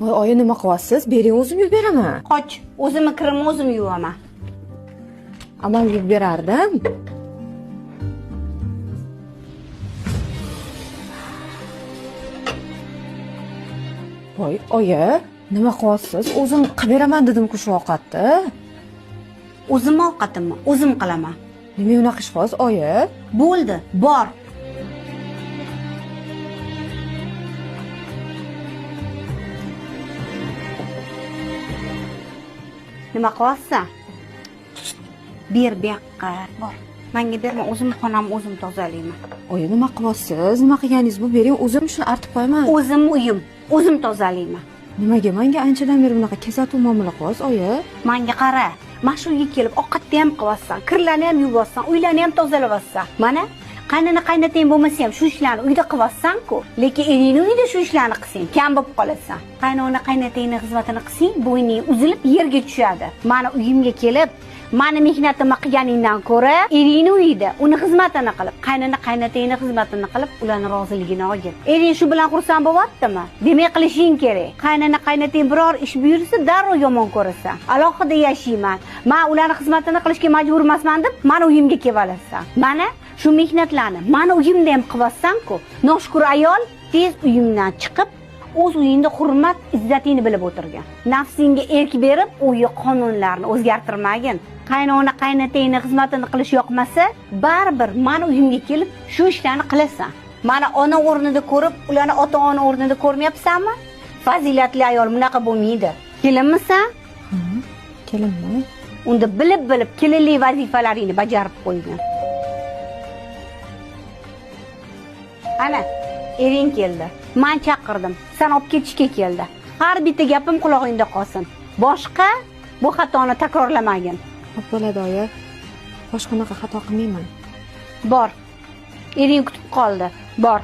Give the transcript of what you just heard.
Voy oyi, nima qilyapsiz? Bering, o'zim yuvib beraman. Qoch, o'zimni kirimni o'zim yuvaman. Amal yuvib berardim. Voy oyi, nima qilyapsiz? O'zim qilib beraman dedim-ku shu ovqatni. O'zimni ovqatimni o'zim qilaman. Nima unaqa ish qilyapsiz, oyi? Bo'ldi, bor. Nima qilyapsan? Ber bu yoqqa, bor. Menga berma, o'zim xonamni o'zim tozalayman. Oyi, nima qilyapsiz? Nima qilganingiz bu? Bering, o'zim shuni artib qo'yaman. O'zim uyim, o'zim tozalayman. Nimaga menga anchadan beri bunaqa kesatuv muomala qilyapsiz, oyi? Menga qara, mana shu uyga kelib ovqatni ham qilyapsan, kirlarni ham yuvyapsan, uylarni ham tozalayapsan. Mana qaynona qaynotang bo'lmasa ham shu ishlarni uyda qilyapsan-ku. Lekin eringni uyida shu ishlarni qilsang, kam bo'lib qolasan. Qaynona qaynotangni xizmatini qilsang, bo'yning uzilib yerga tushadi. Mana uyimga kelib, mani mehnatimni qilganingdan ko'ra, eringni uyida uni xizmatini qilib, qaynona qaynotangni xizmatini qilib, ularni roziligini olgin. Ering shu bilan xursand bo'lyaptimi? Demak, qilishing kerak. Qaynona qaynotang biror ish buyursa, darrov yomon ko'rasan. Alohida yashayman. Men ularni xizmatini qilishga majbur emasman deb mani uyimga kelib olasan. Mana shu mehnatlarni mani uyimda ham qilyapsan-ku. Noshukur ayol tez uyimdan chiqib, o'z uyingda hurmat, izzatingni bilib o'tirgan. Nafsingga erk berib, uyi qonunlarni o'zgartirmagin. Qaynona qaynotangni xizmatini qilish yoqmasa, baribir mani uyimga kelib shu ishlarni qilasan. Mani ona o'rnida ko'rib, ularni ota-ona o'rnida ko'rmayapsanmi? Fazilatli ayol bunaqa bo'lmaydi. Kelinmisan? Kelinmi? Unda bilib-bilib kelinlik vazifalaringni bajarib qo'ygin. Ana, ering keldi. Men chaqirdim. Sen olib ketishga keldi. Har bitta gapim qulog'ingda qolsin. Boshqa bu xatoni takrorlamagin. Xo'p bo'ladi, oyi. Boshqa unaqa xato qilmayman. Bor. Ering kutib qoldi. Bor.